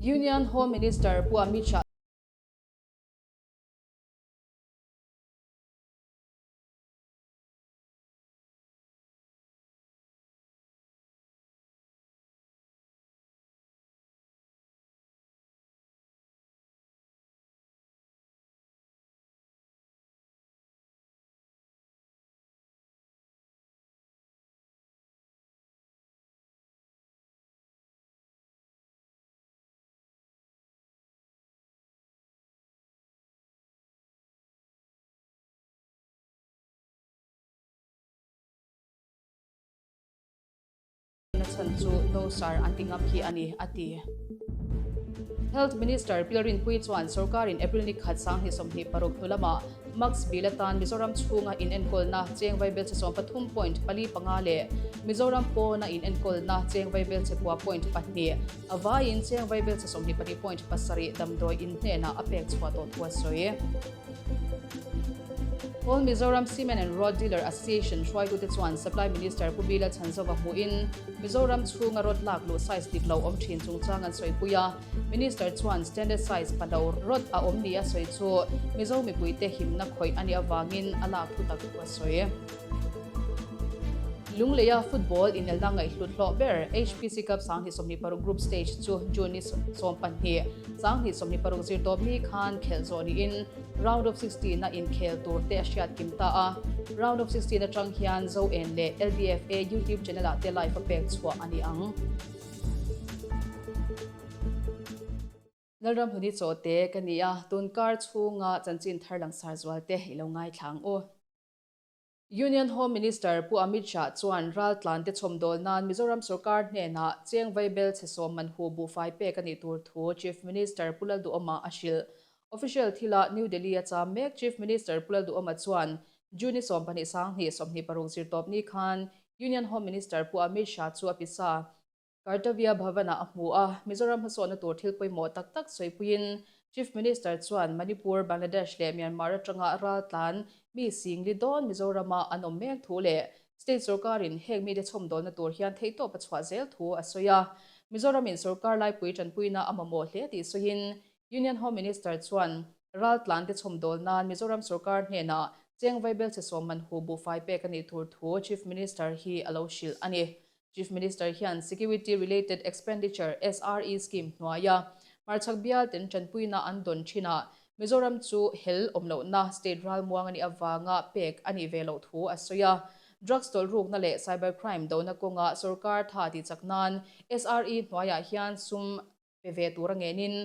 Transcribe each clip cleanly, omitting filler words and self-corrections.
Union Home Minister Pu Amit Shah Na chhan chu no sir an ti ngam hi a ni, a ti. Health Minister Pi Rinpuii chuan sorkarin April ni khat 2026 hnu lamah Max bill atan Mizoram chhunga inenkawlna cheng vaibelchhe 13.45 leh Mizoram pawna inenkawlna cheng vaibelchhe 9.2 a vaiin cheng vaibelchhe 22.7 damdawi in hnenah a pek chhuah tawh thu a sawi. All Mizoram Cement and Rod Dealer Association hruaitute chuan Supply Minister Pu Bila Chhanzova hmuhin Mizoram chhunga rod lak luh size dik lo awm thin chungchang an sawipui a. Minister chuan standard size pahlo rod a awm ni a sawi chu Mizo mipuite himna khawih a nih avangin a lak thu tak thu a sawi. Lungleia football inelna ngaihhlut hlawh ber HPC Cup 2026 Group Stage chu June ni 12, 2026 zirtawp mi khan khelh zawh niin Round of 16 a inkhel tur te a hriat kim ta a. Round of 16 atang hian Zoen leh LDFA YouTube channel ah te live a pek chhuah a ni ang. Lalramhluni Chawte ka ni a, tunkar chhunga chanchin thar langsar zual te i lo ngaithla ang u. Union Home Minister Pu Amit Shah chuan raltlan te chhawmdawl nan Mizoram sorkar hnenah cheng vaibel chhe sawm man hu buhfai pek a nih tur thu Chief Minister Pu Lalduhawma a hrilh. Official thila New Delhi a cham mek Chief Minister Pu Lalduhawma chuan June 12 2026 zirtawp ni khan Union Home Minister Pu Amit Shah chu a pisa Kartavya Bhavan-ah a hmu a, Mizoram hmasawnna tur thil pawimawh tak tak sawipuiin Chief Minister chuan Manipur, Bangladesh leh Myanmar atanga raltlan mi singli dawn Mizorama an awm mek thu leh state sorkarin heng mite chhawmdawlna tur hian theihtawp a chhuah zel thu a sawi a. Mizoramin sorkar laipui tanpuina a mamawh hle tih sawiin Union Home Minister chuan raltlan te chhawmdawl nan Mizoram sorkar hnenah cheng vaibelchhe sawm man hu buhfai pek a nih tur thu Chief Minister hi a lo hrilh a ni. Chief Minister hian Security Related Expenditure, SRE, scheme hnuaia hmarchhak bial ten tanpuina an dawn thinah Mizoram chu hel awm lohna state ralmuang a nih avanga pek a nih ve loh thu a sawi a. Drugs tawlhrukna leh cyber crime dona kawnga sorkar tha tih chak nan SRE hnuaiah hian sum pe ve tur a ngenin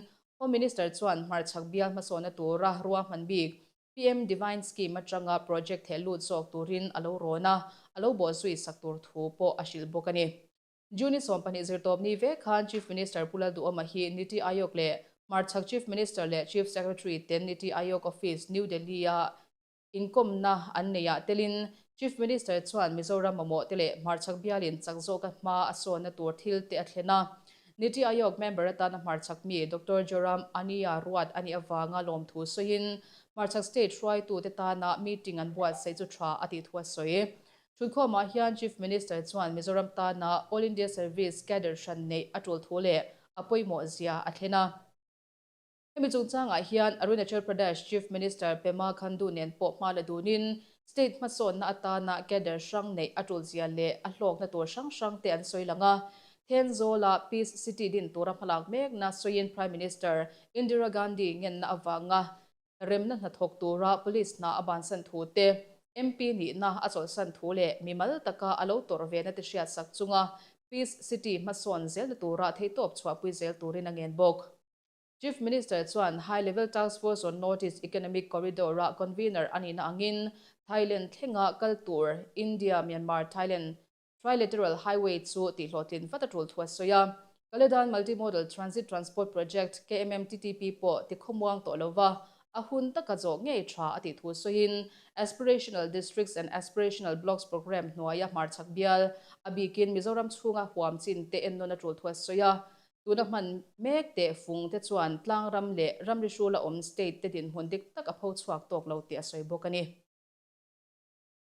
Home Minister chuan hmarchhak bial hmasawnna tura ruahman bik PM Divine Scheme atanga project theh lut zawk turin a lo rawn a, a lo bawhzui sak tur thu pawh a hrilh bawk a ni. June 12 zirtawp ni vek khan Chief Minister Pu Lalduhawma hi Niti Aayog leh Hmarchhak Chief Minister leh Chief Secretary ten Niti Aayog Office, New Delhi-a Inkawmna an neihah telin Chief Minister chuan Mizoram mamawh te leh hmarchhak bialin chak zawka hma a sawnna tur thil te a thlen a. Niti Aayog member atana hmarchhak mi Doctor Joram Ania ruat a nih avanga lawmthu sawiin hmarchhak state hruaitute tana meeting an buatsaih chu tha a tih thu a sawi. Thutkhawmah hian Chief Minister chuan Mizoram tana All India Service cadre hran neih a tul thu leh a pawimawh zia a thlen a. Hemi chungchangah hian Arunachal Pradesh Chief Minister Pema Khandu nen pawh hma la dunin state hmasawnna atana cadre hrang neih a tulzia leh a hlawkna tur hrang hrang te an sawi lang a. Thenzawl-a Peace City din tura hmalak mekna sawiin Prime Minister Indira Gandhi ngenna avanga remna hnathawk tura police hna a bansan thu te, MP nihna a chawlhsan thu leh mimal taka a lo tawrh ve na te hriatsak chunga Peace City hmasawn zelna tura theihtawp chhuahpui zel turin a ngen bawk. Chief Minister chuan High Level Task Force on North East Economic Corridor-a convener a nihna angin Thailand thlenga kal tur India-Myanmar-Thailand Trilateral Highway chu tihhlawhtlin vat a tul thu a sawi a. Kaladan Multimodal Transit Transport Project, KMMTTP, pawh tikhawmuang tawh lova a hun taka zawh ngei tha a tih thu sawiin Aspirational Districts and Aspirational Blocks Programme hnuaia hmarchhak bial, a bikin Mizoram chhunga huam chin te ennawn a tul thu a sawi a. Tuna hman mek teh fung te chuan tlangram leh ramri hrula awm state te dinhmun dik tak a pho chhuak tawk lo tih a sawi bawk a ni.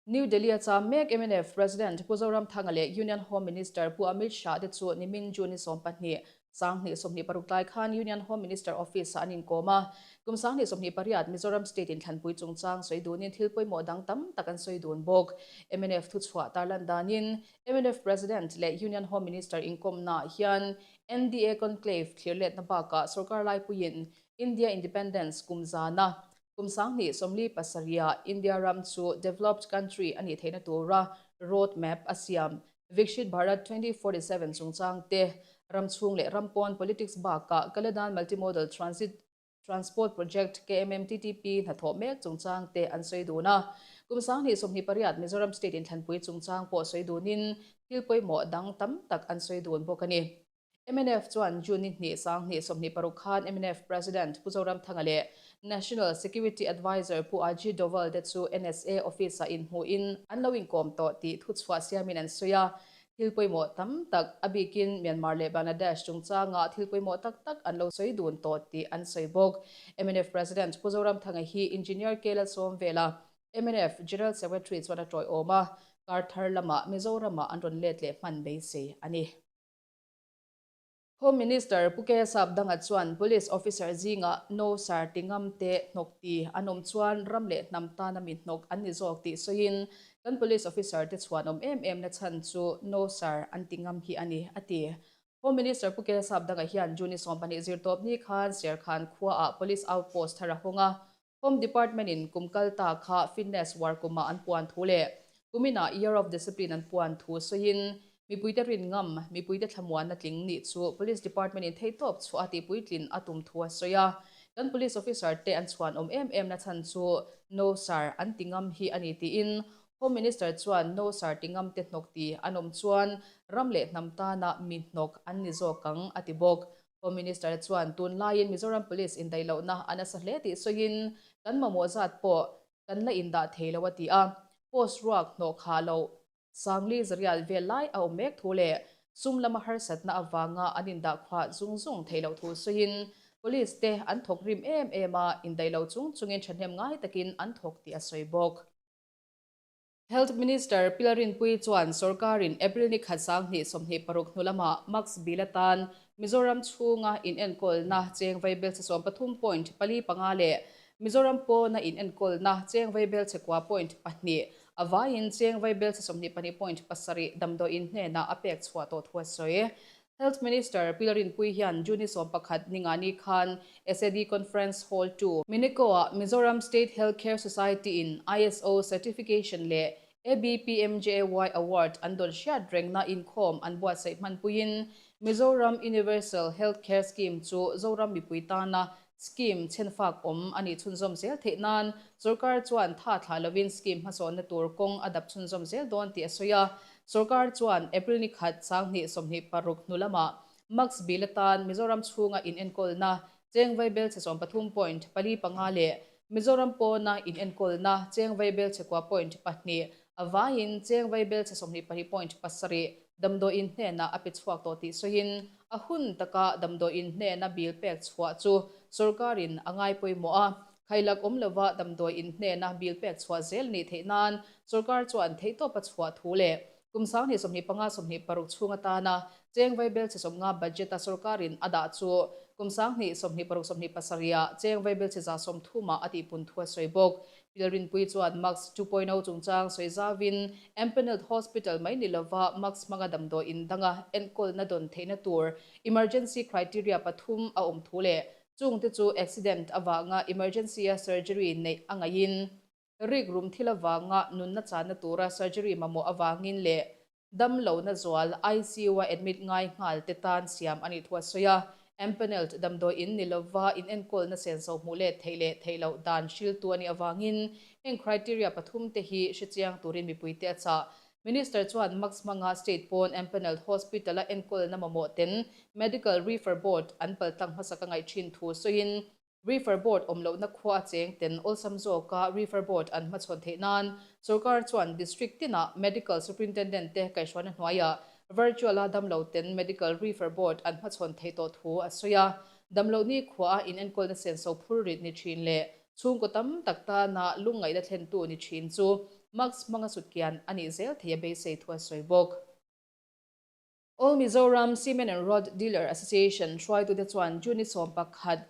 New Delhi-a cham mek mnf President Pu Zoramthanga leh Union Home Minister Pu Amit Shah te chu nimin June 12, 26 tlai khan Union Home Minister Office-ah an inkawm a. Kum 2028 Mizoram State inthlanpui chungchang sawi dunin thil pawimawh dang tam tak an sawi dun bawk. Mnf thuchhuah tarlan danin mnf President leh Union Home Minister inkawmnaah hian NDA Conclave thlirletna bakah sorkar laipuiin India Independence kum zana kum 2047-ah India ram chu developed country a nih theihna tura road map a siam Vikshit Bharat 2047 chungchang te, ram chhung leh ram pawn politics bakah Kaladan Multimodal Transit Transport Project, KMMTTP, hnathawh mek chungchang te an sawi dun a. Kum 2028 Mizoram State inthlanpui chungchang pawh sawi dunin thil pawimawh dang tam tak an sawi dun bawk a ni. Mnf chuan June ni hnih 2026 khan mnf President Pu Zoramthanga leh National Security Adviser Pu Ajit Doval te chu NSA office-ah inhmuhin an lo inkawm tawh tih thuchhuah siamin an sawi a. Thil pawimawh tam tak, a bikin Myanmar leh Bangladesh chungchangah thil pawimawh tak tak an lo sawi dun tawh tih an sawi bawk. Mnf President Pu Zoramthanga hi Engineer K Lalsawmvela, mnf General Secretary chuan a tawiawm a, kar thar lamah Mizoramah an rawn let leh hman beisei a ni. Home Minister Pu K Sapdanga chuan Police Officer zingah no sar ti ngam te hnawk ti an awm chuan ram leh hnam tana mi hnawk an ni zawk tih sawiin kan Police Officer te chhuan awm em em na chhan chu no sar an ti ngam hi a ni, a ti. Home Minister Pu K Sapdanga hian June 12 zirtawp ni khan Serkhan khuaah Police Outpost thar a hawng a, Home Department in kum kal ta kha fitness war kumah an puan thu leh kuminah Year of Discipline an puan thu sawiin mipuite rin ngam, mipuite thlamuanna tling nih chu Police Department in theihtawp chhuah a tihpuitlin a tum thu a sawi a. Kan Police Officer te an chhuan awm em em na chhan chu No Sir an ti ngam hi a ni tiin Home Minister chuan No Sir ti ngam te hnawk ti an awm chuan ram leh hnam tana mi hnawk an ni zawk ang a ti bawk. Home Minister chuan tunlaiin Mizoram Police indaihlohna a nasa hle tih sawiin kan mamawh zat pawh kan la indah thei lo a ti a, post ruak hnawh khah loh Sangli Zarial vel lai a awm mek thu leh sum lama harsatna avanga an indah khuah zung zung theih loh thu sawiin Police te an thawk rim em em a, indaih lo chung chungin thahnem ngai takin an thawk tih a sawi bawk. Health Minister Pila Rinpuii chuan sorkarin April ni khat 2026 hnu lamah Max bill atan Mizoram chhunga inenkawlna cheng vaibelchhe 13.45 leh Mizoram pawna inenkawlna cheng vaibelchhe 9.2 a vaiin cheng vaibelchhe 22.7 damdawiin hnenah a pek chhuah tawh thu a sawi. Health Minister Pi Rinpuii hian June 11 ningani khan SAD Conference Hall 2, Minico-ah Mizoram State Health Care Society-in ISO Certification leh ABPMJAY Award an dawn hriat rengna inkhawm an buatsaih hmanpuiin Mizoram Universal Health Care Scheme chu Zoram mipui tana scheme chhenfak awm a nih chhunzawm zel theih nan sorkar chuan tha thlah lovin scheme hmasawnna tur kawng a dap chhunzawm zel dawn tih a sawi a. Sorkar chuan April ni khat 2026 hnu lamah Max bill atan Mizoram chhunga inenkawlna cheng vaibelchhe 13.45 leh Mizoram pawna inenkawlna cheng vaibelchhe 9.2 a vaiin cheng vaibelchhe 22.7 damdawiin hnenah a pe chhuak tawh tih sawiin a hun taka damdawiin hnena bill pek chhuah chu sorkarin a ngai pawimawh a. Khailak awm lova damdawiin hnena bill pek chhuah zel nih theih nan sorkar chuan theihtawp a chhuah thu leh kum 2025 26 chhung atana cheng vaibelchhe 50 budget-a sorkarin a dah chu kum 2026 27 ah cheng vaibelchhe 130 ah a tihpun thu a sawi bawk. Pilrinpui chuan Max 2.0 chungchang sawi zauvin Empanelled Hospital mai ni lova Max hmanga damdawiin danga enkawlna dawn theihna tur emergency criteria pathum a awm thu leh Chungte chu accident avanga emergency-a surgery neih a ngaihin, rik rum thil avanga nunna channa tura surgery mamawh avangin leh dam lohna zual ICU-a admit ngai nghal te tan siam a nih thu a sawi a. Empanelled damdawi in ni lova inenkawlna senso hmuh let theih leh theih loh dan hriltu a nih avangin heng criteria pathum te hi hrechiang turin mipuite a chah. Minister chuan Max hmanga state pawn empanelled hospital-a enkawlna mamawh ten Medical Refer Board an paltlang hmasa ka ngaih thin thu sawiin Refer Board awm lohna khua a cheng ten awlsam zawka Refer Board an hmachhawn theih nan sorkar chuan District tinah Medical Superintendent te kaihhruaina hnuaiah virtual-a damlo ten Medical Refer Board an hmachhawn theih tawh thu a sawi a. Damloh ni khua a inenkawlna senso phur rit ni thin leh Chhungkaw tam tak tana lungngaihna thlentu ni thin chu Max hmanga sutkian a nih zel thei a beisei thu a sawi bawk. All Mizoram Cement and Rod Dealer Association hruaitute chuan June ni 11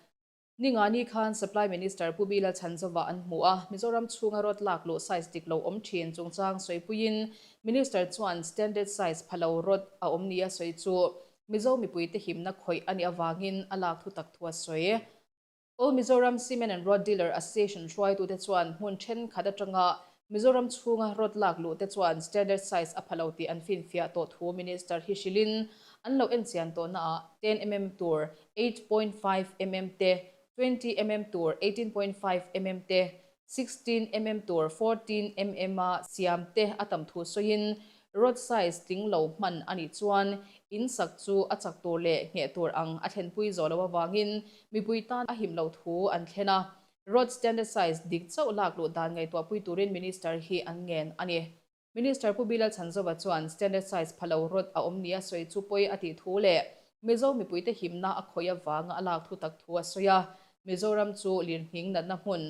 Ningani khan Supply Minister Pu Bila Chhanzova an hmu a, Mizoram chhunga rod lak luh size dik lo awm thin chungchang sawipuiin Minister chuan standard size pha lo rod a awm nia sawi chu Mizo mipuite himna khawih a nih avangin a lak thu tak thu a sawi. All Mizoram Cement and Rod Dealer Association hruaitute chuan hmun thenkhat atanga Mizoram chhunga rod lak luh te chuan standard size a pha lo tih an finfiah tawh thu Minister hi hrilhin an lo enchian tawhnaah 10 mm tur 8.5 mm te, 20 mm tur 18.5 mm te, 16 mm tur 14 mm a siam te a tam thu sawiin rod size tling lo hman a nih chuan in sak chu a chak tur leh ngheh tur ang a thlenpui zawh loh avangin mipui tan a him loh thu an thlen a. Rod standard size dik chauh lak luh dan ngaihtuahpui turin Minister hi an ngen a ni. Minister Pu Bilal Chhanzova chuan standard size pha lo rod a awm nia sawi chu pawi a tih thu leh Mizo mipuite himna a khawih avanga a lak thu tak thu a sawi a. Mizoram chu lirnghing natna hmun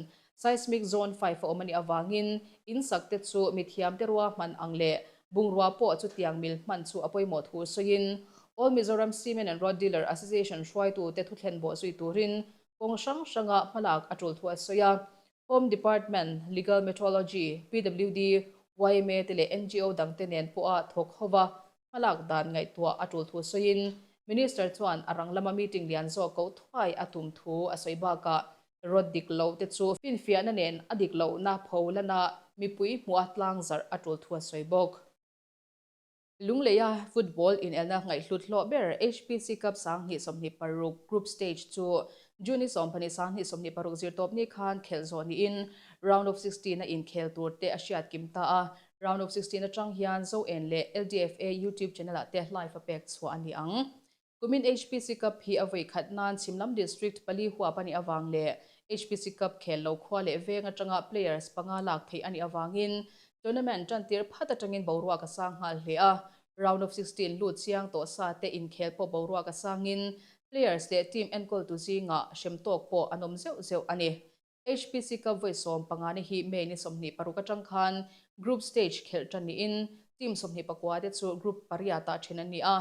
seismic zone 5 a awm a nih avangin in sak te chu mithiamte ruahman ang leh bungrua pawh chutiang mil hman chu a pawimawh thu sawiin All Mizoram Cement and Rod Dealer Association hruaitute thuthlen bawh zui turin kawng hrang hranga hmalak a tul thu a sawi a. Home Department, Legal Metrology, PWD, yma te leh ngo dangte nen pawha thawk hova hmalak dan ngaihtuah a tul thu sawiin Minister chuan a rang lama meeting lian zawk koh thuai a tum thu a sawi bakah rod dik lo te chu finfiahna nen a dik lohna pho lana mipui hmuha tlang zarh a tul thu a sawi bawk. Lungleia football inelna ngaihhlut hlawh ber HPC Cup 2026 Group Stage chu June ni 20 2026 zirtawpni khan khelh zawh niin Round of 16 a inkhel tur te a hriat kim ta a. Round of 16 atang hian Zoen leh LDFA YouTube channel ah te live a pek chhuah a ni ang. Kumin HPC Cup hi a vawi khat nan Chhimlam District pali huap a nih avang leh HPC Cup khel lo khua leh veng atanga players panga lak theih a nih avangin tournament tantir phat atangin boruak a sang nghal hle a. Round of 16 lut chiang tawh sa te inkhel pawh boruak a sangin players leh team enkawltu zingah hrem tawk pawh an awm zeuh zeuh a ni. HPC Cup vawi 15 ni hi May ni 26 atang khan group stage khelh tan niin team 29 te chu group pariatah then an ni a.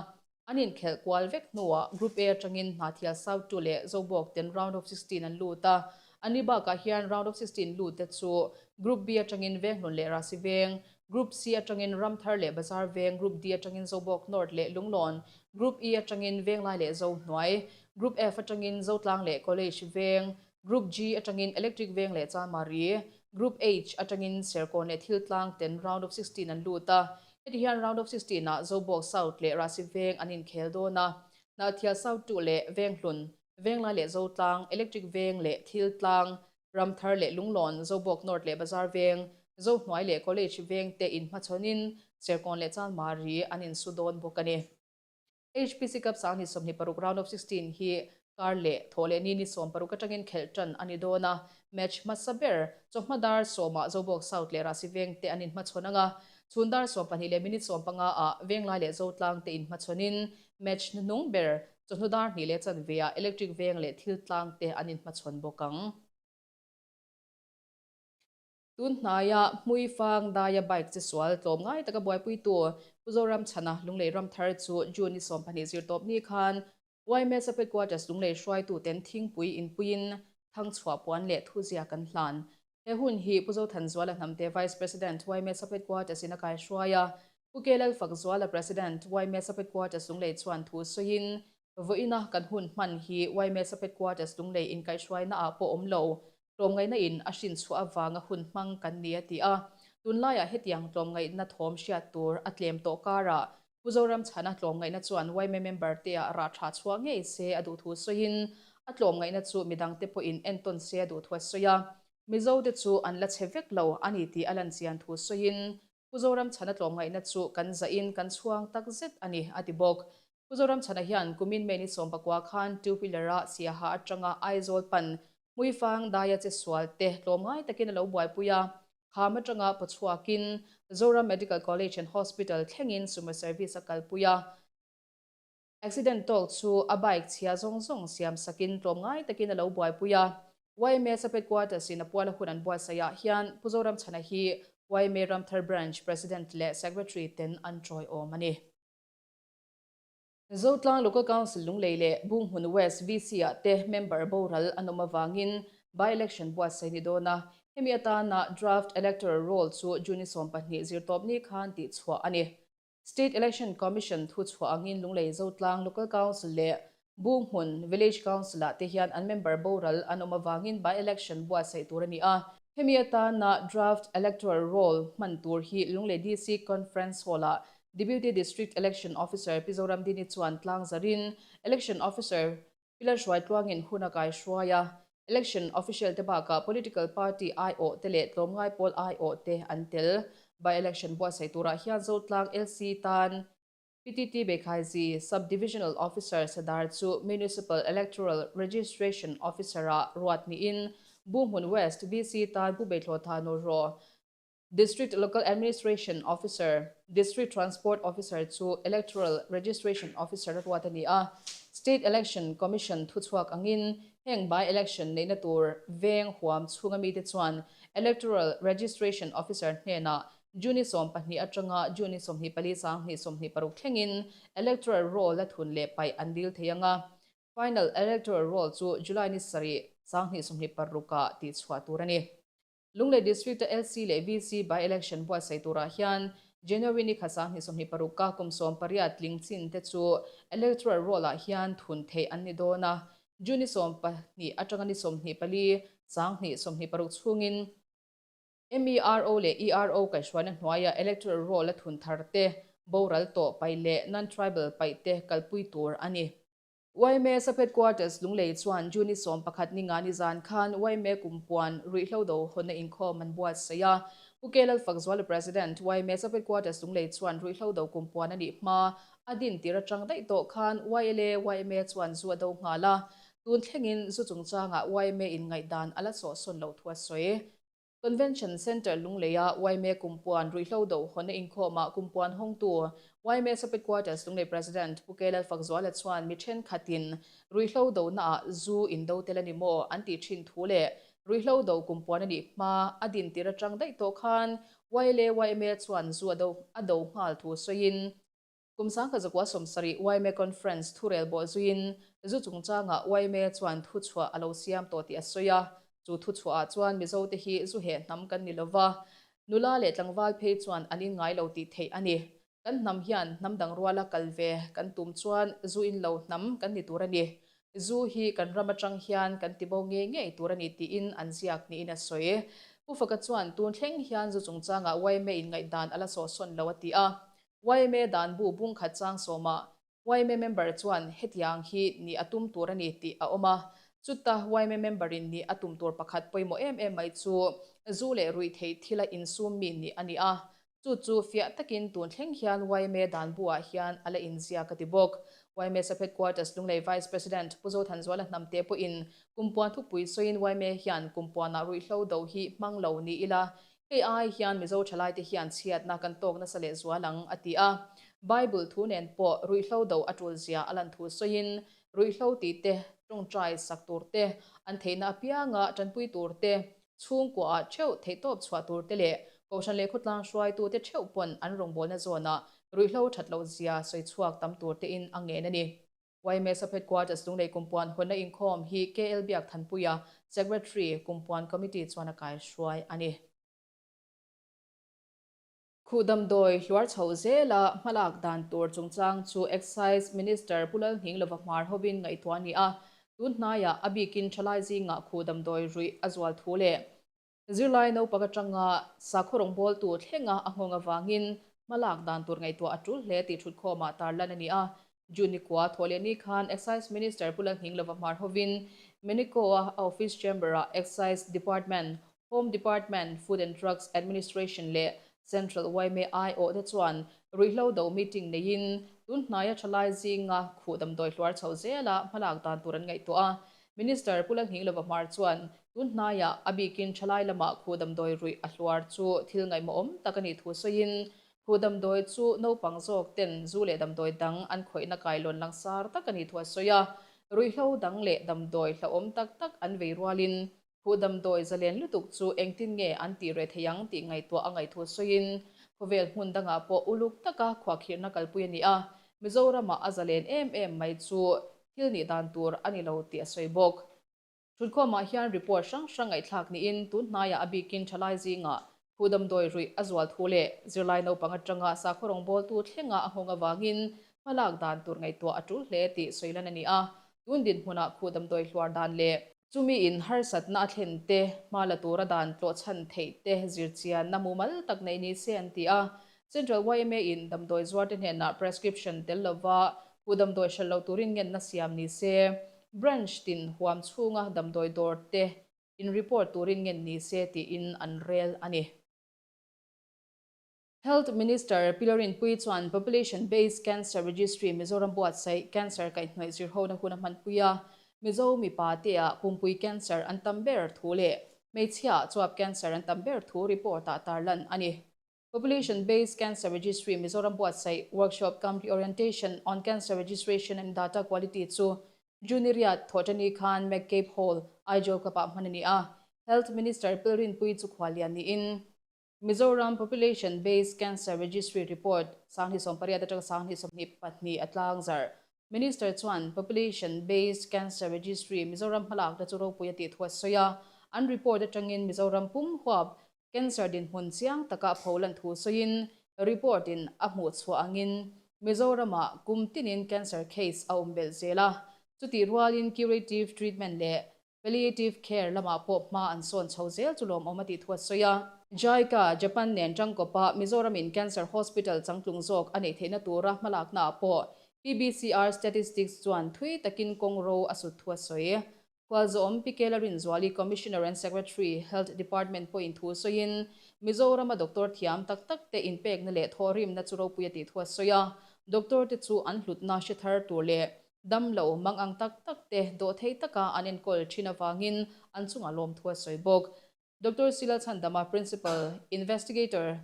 An inkhelh kual vek hnuah Group A atangin Hnahthial South 2 leh Zobawk ten round of 16 an lut a. An ni bakah hian round of 16 lut te chu Group B atangin Venghlun leh Rasi Veng, Group C atangin Ramthar leh Bazar Veng, Group D atangin Zobawk North leh Lunglawn, Group E atangin Venglai leh Zohnuai, Group F atangin Zotlang leh College Veng, Group G atangin Electric Veng leh Chanmari, Group H atangin Serkawn leh Thiltlang ten round of 16 an lut a. Heti hian round of 16 ah Zobawk South leh Rasi Veng an inkhel dawn a. Hnahthial South 2 leh Venghlun, Venglai leh Zotlang, Electric Veng leh Thiltlang, Ramthar leh Lunglawn, Zobawk North leh Bazar Veng, Zohnuai leh College Veng te inhmachhawnin Serkawn leh Chanmari an insu dawn bawk a ni. HPC Cup 2026 round of 16 hi kar leh thaw leh ni ni 16 atangin khelh tan a ni dawn a. Match hmasa ber chawhma dar 10 ah Zobawk South leh Rasi Veng te an inhmachhawn anga, chhun dar 12 leh minute 15 ah Venglai leh Zotlang te inhmachhawnin match hnuhnung ber chawhnu dar 2 leh chanve ah Electric Veng leh Thiltlang te an inhmachhawn bawk ang. Tun hnaia Hmuifang daia bike che sual tlawm ngai taka buaipuitu Pu Zoramchhana Lunglei Ramthar chu June ni 12 zirtawpni khan yma Sub Headquarters Lunglei hruaituten thingpui inpuiin thangchhuah puan leh thuzia kan hlan. He hun hi Pu Zothanzuala Hnamte Vice President yma Sub Headquarters in a kaihruai a, Pu K Lalfakzuala President yma Sub Headquarters Lunglei chuan thu sawiin vawiina kan hun hman hi yma Sub Headquarters Lunglei inkaihhruaina ah pawh awm lo tlawmngaihna in a hrin chhuah avanga hun hmang kan ni a ti a. Tunlaiah hetiang tlawmngaihna thawm hriat tur a tlem tawh karah Pu Zoramchhana tlawmngaihna chuan yma member te ah rah tha chhuah ngei se a duh thu sawiin a tlawmngaihna chu midangte pawhin entawn se a duh thu a sawi a. Mizo te chu an la che vek lo a ni tih a lan chian thu sawiin Pu Zoramchhana tlawmngaihna chu kan zahin kan chhuang tak zet a ni a ti bawk. Pu Zoramchhana hian kumin May ni 19 khan two wheeler a Siaha atanga Aizawl pan Hmuifang daia che sual te tlawmngai takin a lo buaipui a, kham atanga pawchhuakin Zoram Medical College and Hospital thlengin sumo service a kalpui a. Accident tawk chu a bike chhia zawng zawng siam sakin tlawmngai takin a lo buaipui a. YMA Sub Headquarters in a puala hun an buatsaihah hian Pu Zoramchhana hi YMA Ramthar Branch President leh Secretary ten an tawiawm a ni. Zotlang Local Council Lunglei leh Bunghmun West VC-ah te member boral an awm avangin by-election buatsaih ni dawn a, hemi atana draft electoral roll chu June 12 zirtawpni khan tihchhuah a ni. State Election Commission thuchhuah angin Lunglei Zotlang Local Council leh Bunghmun Village Council-ah te hian an member boral an awm avangin by-election buatsaih tur a ni a. Hemi atana draft electoral roll hman tur hi Lunglei DC Conference Hall-ah Deputy District Election Officer Pi Zoramdini chuan tlang zarin Election Officer Pi Lalhruaitluangin hun a kaihruai a. Election Official te bakah Political Party aiawh te leh tlawmngai pawl aiawh te an tel. By-election buatsaih turah hian Zotlang LC tan PTT Bekhaizi Sub-Divisional Officer Sadar chu Municipal Electoral Registration Officer-ah ruat niin Bunghmun West VC tan Pu Beithlawtha Nawraw District Local Administration Officer, District Transport Officer chu Electoral Registration Officer a ruat a ni a. State Election Commission thuchhuak angin heng by-election neihna tur veng huam chhunga mite chuan Electoral Registration Officer hnenah June 12 atanga June 24 2026 thlengin Electoral Roll a thun leh paih an dil thei ang a. Final Electoral Roll chu July ni 7 2026 ah tihchhuah tur a ni. Lunglei District-a LC leh VC by-election buatsaih turah hian January ni kha 2026 a kum 18 tling chin te chu electoral roll-ah hian thun theih an ni dawn a. June ni 12 atanga ni 24 2026 chhungin MERO leh ERO kaihhruaina hnuaia electoral roll-a thun thar te, boral tawh paih leh non-tribal paih te kalpui tur a ni. Yma Sub Headquarters Lunglei chuan June 11 ni nga ni zan khan yma Kumpuan ruihhlo do hawnna inkhawm an buatsaih a. Pu K Lalfakzuala President yma Sub Headquarters Lunglei chuan ruihhlo do Kumpuan a nih hma a din tir atang daih tawh khan YLA yma chuan zu a do nghal a. Tun thlengin zu chungchangah yma in ngaihdan a la sawhsawn loh thu a sawi. Convention Centre Lungleia yma Kumpuan ruihhlo do hawnna inkhawmah Kumpuan hawngtu yma Sub Headquarters Lunglei President Pu K Lalfakzuala chuan mi thenkhatin ruihhlo donaah zu in do tel a ni maw an tih thin thu leh ruihhlo do Kumpuan a nih hma a din tir atang daih tawh khan YLA yma chuan zu a do a do nghal thu sawiin Kum 1970 yma Conference thurel bawh zuiin zu chungchangah yma chuan thuchhuah a lo siam tawh tih a sawi a. Chu thuchhuahah chuan Mizote hi zu heh hnam kan ni lova, nula leh tlangval phei chuan an inngai lo tih theih a ni. Kan hnam hian hnam dang ruala kal ve kan tum chuan zu in lo hnam kan ni tur a ni. Zu hi kan ram atang hian kan tibo ngei ngei tur a ni tiin an ziak niin a sawi. Pu Faka chuan tun thleng hian zu chungchangah yma inngaihdan a la sawhsawn lo a ti a. Yma dan bu bung khat chang sawmah yma member chuan hetiang hi nih a tum tur a ni tih a awm a. Chuta yma member-in nih a tum tur pakhat pawimawh em em mai chu zu leh ruihtheih thila insum mi nih a ni a. Chu chu fiah takin tun thleng hian yma dan bu-ah hian a la inziak a ti bawk. Yma Sub Headquarters Lunglei Vice President Pu Zothanzuala Hnamte pawhin kumpuan thupui sawiin yma hian kumpuanah ruihhlo do hi hmang lo ni ila Hei ai hian Mizo thalaite hian chhiatna kan tawk nasa leh zual ang, a ti a. Bible thu nen pawh ruihhlo do a tul zia a lan thu sawiin, ruihhlo tih te, tawngtai sak tur te, an theihna apianga tanpui tur te, chhungkuaah theuh theihtawp chhuah tur te leh Kohhran leh khawtlang hruaitute theuh pawn an rawngbawlna zawnah ruihhlo that loh zia sawi chhuak tam tur tein a ngen a ni. Yma Sub Headquarters Lunglei Kumpuan hawnna inkhawm hi KL Biakthanpuia, Secretary, Kumpuan Committee chuan a kaihruai a ni. Khuh damdawi hluar chho zela hmalak dan tur chungchang chu Excise Minister Pu Lalnghinglova hmar hovin ngaihtuah a ni a, tun hnaiah a bikin thalai zingah khuh damdawi ruih a zual thu leh Zirlai naupang atanga sakhaw rawngbawltu thlenga a nghawng avangin hmalak dan tur ngaihtuah a tul hle tih thutkhawmah tarlan a ni a. June ni kua thawh leh ni khan Excise Minister Pu Lalnghinglova hmar hovin Menico-a a office chamber-ah Excise Department, Home Department, Food and Drugs Administration leh Central yma aiawhte chuan ruihhlo do meeting neiin tun hnaia thalai zinga khuh damdawi hluar chho zela hmalak dan tur an ngaihtuah a. Minister Pu Lalnghinglova Hmar chuan tun hnaiah a bikin thalai lamah khuh damdawi ruih a hluar chu thil ngaihmawhawm tak a nih thu sawiin, khuh damdawi chu naupang zawk ten zu leh damdawi dang an khawihna kailawn langsar tak a nih thu a sawi a. Ruihhlo dang leh damdawi hlauhawm tak tak an vei rualin khuh damdawi zalen lutuk chu engtin nge an tih reh thei ang tih ngaihtuah a ngaih thu sawiin, khawvel hmun dangah pawh uluk taka khuahkhirhna kalpui a ni a. Mizoramah a zalen em em mai chu thil nih dan tur a ni lo tih a sawi bawk. Thutkhawmah hian report hrang hrang ngaihthlak niin tun hnaiah a bikin thalai zingah Pu damdawi ruih a zual thu leh zirlai naupang atanga sakhaw rawngbawltu thlenga a nghawng avangin hmalak dan tur ngaihtuah a tul hle tih sawilan a ni a. Tun dinhmunah khuh damdawi hluar dan leh chumi in harsatna a thlen te, hma la tura dan tlawhchhan theih te zirchianna mumal tak neih ni se an ti a. Central yma in damdawi zuarte hnenah prescription tel lova khuh damdawi hralh lo turin ngenna siam ni se, branch tin huam chhunga damdawi dawr te in report turin ngen ni se tiin an rel a ni. Health Minister Pi Rinpuii chuan Population Based Cancer Registry Mizoram buatsaih cancer kaihhnawih zirhona hun a hmanpui a, Mizo mipa te-ah pumpui cancer an tam ber thu leh hmeichhia-ah chuap cancer an tam ber thu report-ah tarlan a ni. Population Based Cancer Registry Mizoram buatsaih Workshop cum Reorientation on Cancer Registration and Data Quality chu June riat thawhṭani khan McCabe Hall, Aizawl Club-ah hman a ni a. Health Minister Pil Rinpuii chu khuallian niin Mizoram Population Based Cancer Registry Report 2018 atanga 2022 a tlangzarh. Minister chuan Population Based Cancer Registry Mizoram hmalakna chu ropui a tih thu a sawi a, an report atangin Mizoram pum huap Cancer dinhmun chiang taka a pholan thu sawiin report in a hmuh chhuah angin Mizoramah kum tinin cancer case a awm belh zel a, chutih rualin curative treatment leh palliative care lamah pawh hma an sawn chho zel chu lawmawm a tih thu a sawi a. JICA, Japan nen tangkawpa Mizoramin cancer hospital changtlung zawk a neih theihna tura hmalaknaah pawh PBCR statistics chuan thui takin kawng ro a sut thu a sawi. Khualzawm Pi Kela Rinzuali, Commissioner and Secretary, Health Department pawhin thu sawiin, Mizorama doctor thiam tak tak te inpekna leh thawhrimna chu ropui a tih thu a sawi a. Doctor te chu an hlutna hre thar tur leh dam lo mang ang tak tak te dawhthei taka an enkawl thin avangin an chungah lawm thu a sawi bawk. Doctor Sila Chhandama, Principal Investigator,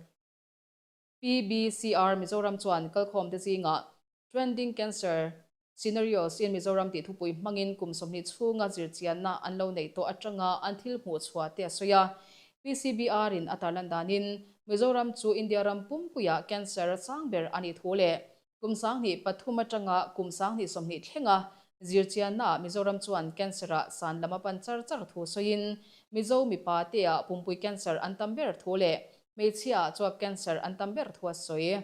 PBCR Mizoram chuan kalkhawmte zingah Trending Cancer Scenarios in Mizoram tih thupui hmangin kum 20 chhunga zirchianna an lo neih tawh atanga an thil hmuh chhuah te a sawi a. PCBR in a tarlan danin Mizoram chu India ram pumpuiah cancer a chang ber a nih thu leh kum 2003 atanga kum 2020 thlenga zirchiannaah Mizoram chuan cancer-ah san lam a pan char char thu sawiin Mizo mipa te-ah pumpui cancer an tam ber thu leh Hmeichhia chuap cancer an tam ber thu a sawi.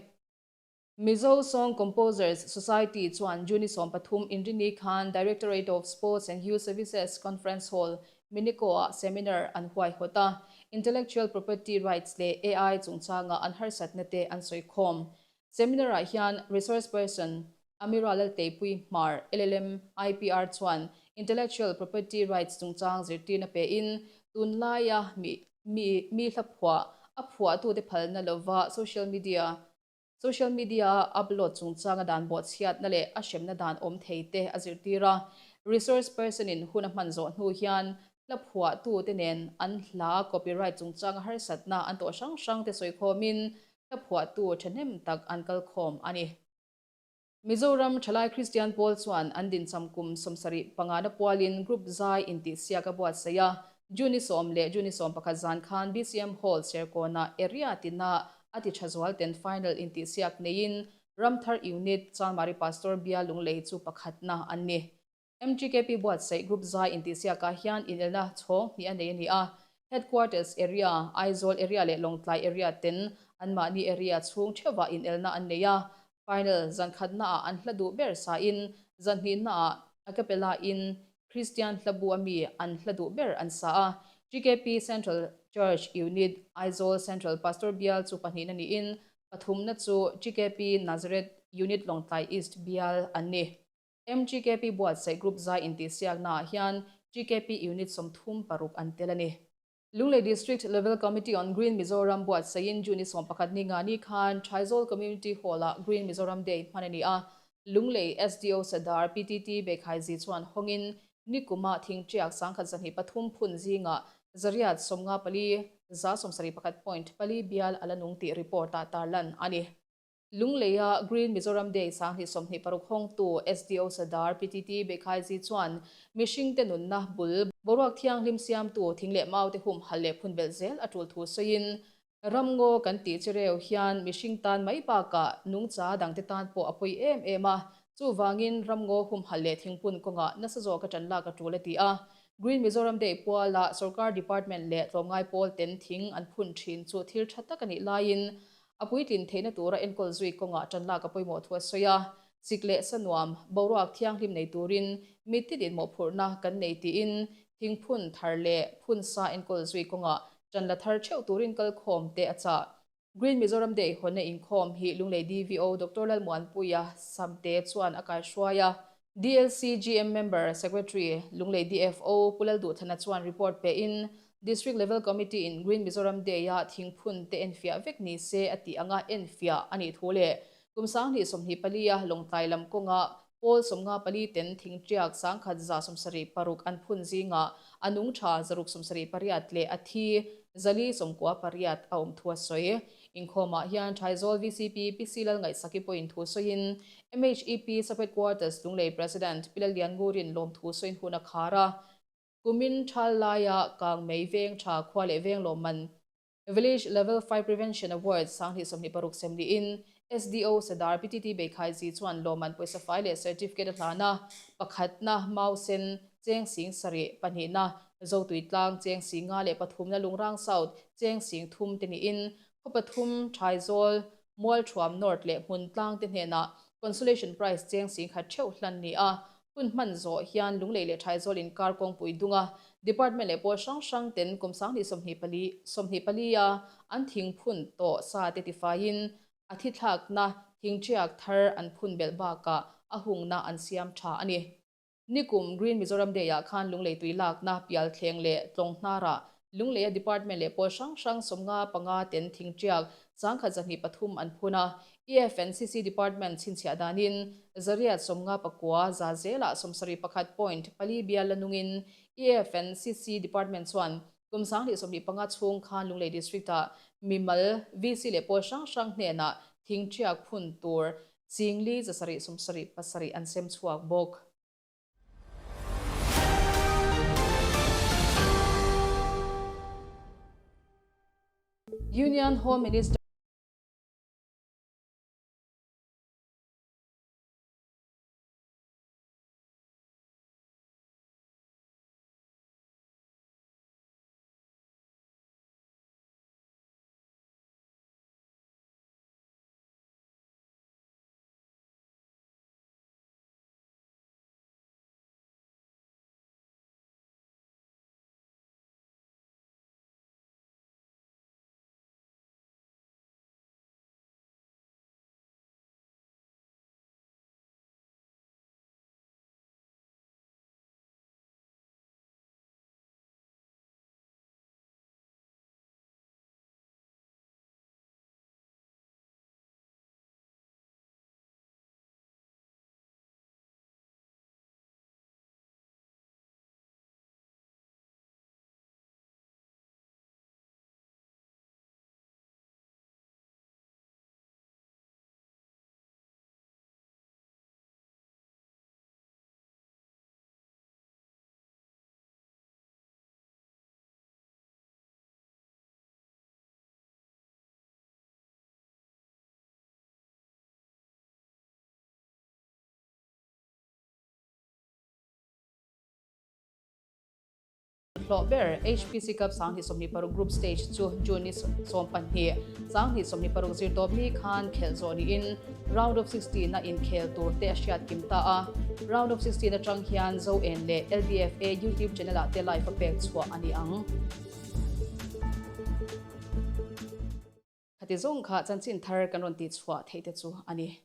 Mizo Song Composers Society chuan June 13 Inrini khan Directorate of Sports and Youth Services Conference Hall, Minico-ah seminar an huaihawt a, Intellectual Property Rights leh AI chungchanga an harsatna te an sawi khawm. Seminar-ah hian Resource Person Amira Lalteipui Hmar, LLM, IPR chuan Intellectual Property Rights chungchang zirtirna pein tunlaia mi mi mi hla phuah a phuahtute phalna lova social media social media-a upload chungchanga dan bawhchhiatna leh a hremna dan awm thei te a zirtir a. Resource person-in hun a hman zawh hnu hian hla phuahtute nen an hla copyright chungchanga harsatna an tawh hrang hrangte sawikhawmin hla phuahtu thahnem tak an kalkhawm a ni. Mizoram Thalai Kristian Pawl chuan an dincham kum 75 na pualin Group zai intihsiak a buatsaih a, June 10 leh June 11 zan khan BCM Hall Serkawnah area tina a ti tha zual ten final intihsiak neiin Ramthar Unit Chanmari Pastor Bial Lunglei chu pakhatna an ni. MGKP buatsaih Group zai intihsiakah hian inelna chhawng hnih a nei a ni a, Headquarters area, Aizawl area leh Lawngtlai area ten anmahni area chhung theuhah inelna an nei a, final zan khatnaah an hla duh ber sain zan hnihnaah a capella in Kristian hla bu ami an hla duh ber an sa a. GKP Central Church Unit, Aizawl Central Pastor Bial chu pahnihna niin pathumna chu GKP Nazareth Unit Lawngtlai East Bial an ni. MGKP buatsaih Group zai intihsiaknaah hian GKP Unit 36 an tel a ni. Lunglei District Level Committee on Green Mizoram buatsaihin June 11 ni nga ni khan Thaizawl Community Hall-ah Green Mizoram Day hman a ni a. Lunglei SDO Sadar PTT Bekhaizi chuan hawngin nikuma thingṭiak 1203 phun zingah 854 171.4 bial a la nung tih report-ah tarlan a ni. Lungleia Green Mizoram Day 2026 hawngtu SDO Sadar PTT Bekhaizi chuan mihringte nunna bul boruak thianghlim siamtu thing leh maute humhalh leh phun belh zel a tul thu sawiin. Ramngaw kan tih chi reu hian mihring tan mai bakah nungcha dangte tan pawh a pawi em em a, chuvangin ramngaw humhalh leh thingpun kawngah nasa zawka ṭan lak a ṭul a ti a. Green Mizoram Day puala sorkar department leh tlawmngai pawl ten thing an phun ṭhin chu thil ṭha tak a nih laiin a puitlin theihna tura enkawl zui kawngah ṭan lak a pawimawh thu a sawi a. Sik leh sa nuam, boruak thianghlim nei turin mittin inmawhphurhna kan nei tiin thingphun thar leh phun sa enkawl zui kawngah ṭan la thar theuh turin kalkhawm te a chah. Green Mizoram Day hawnna inkhawm hi Lunglei DVO Doctor Lalmuanpuia Samte chuan a kaihruai a. DLCGM Member Secretary Lunglei DFO Pu Lalduhthana chuan report pein District Level Committee in Green Mizoram Day-a thingphun te enfiah vek ni se a tih anga enfiah a nih thu leh kum 2024 a Lawngtlai lam kawnga pawl 54 ten thingtiak 1176 an phun zingah a nung tha 678 leh a thi 498 a awm thu a sawi. Inkhawmah hian Thaizawl VCP Pi Silal Ngaihsaki pawhin thu sawiin MHEP Sub-Headquarters Lunglei President Pi Lalliannguri'n lawmthu sawiin hun a khar a. Kumin thal laia Kangmei Veng Tha khua leh Veng lawmman Village Level Fire Prevention Award 2026 sem niin SDO Sadar PTT Beikhaiji chuan lawmman pawisa fai leh certificate a hlan a, pakhatna Mausen Cheng Sing Sarih, pahnihna Zotuitlang Cheng Singa leh pathumna Lungrang South Cheng Sing Thum te niin khaw pathum Thaizawl Mualthuam North leh Hmuntlang te hnenah Consolation Prize cheng 10,000 theuh hlan ni a, hun hman zawh hian Lunglei leh Thaizawl inkar kawngpui dunga Department leh pawl hrang hrang ten kum 2024 24 a an thingphun tawh sa te tifaiin a thithlakna thingṭiak thar an phun belh bakah a hungna an siam tha a ni. Nikum Green Mizoram Day-ah khan Lunglei tui lakna Pialthleng leh Tlawng hnarah Lungleia Department leh pawl hrang hrang 55 ten thingṭiak 1203 an phun a. EFNCC Department chhinchhiah danin 859 za zelah 71 point pali bial la nungin EFNCC Department chuan kum 2025 chhung khan Lunglei District-ah mimal, VC leh pawl hrang hrang hnenah thingṭiak phun tur Chingli 777 an sem chhuak bawk. Union Home Minister Hlawh ber HPC Cup 2026 Group Stage chu June ni 12, 2026 zirtawpni khan khelh zawh niin Round of 16 a inkhel tur te a hriat kim ta a. Round of 16 atang hian Zoen leh LDFA YouTube channel ah te live a pek chhuah a ni ang. Khati zawng kha chanchin thar kan rawn tih chhuah theih te chu a ni.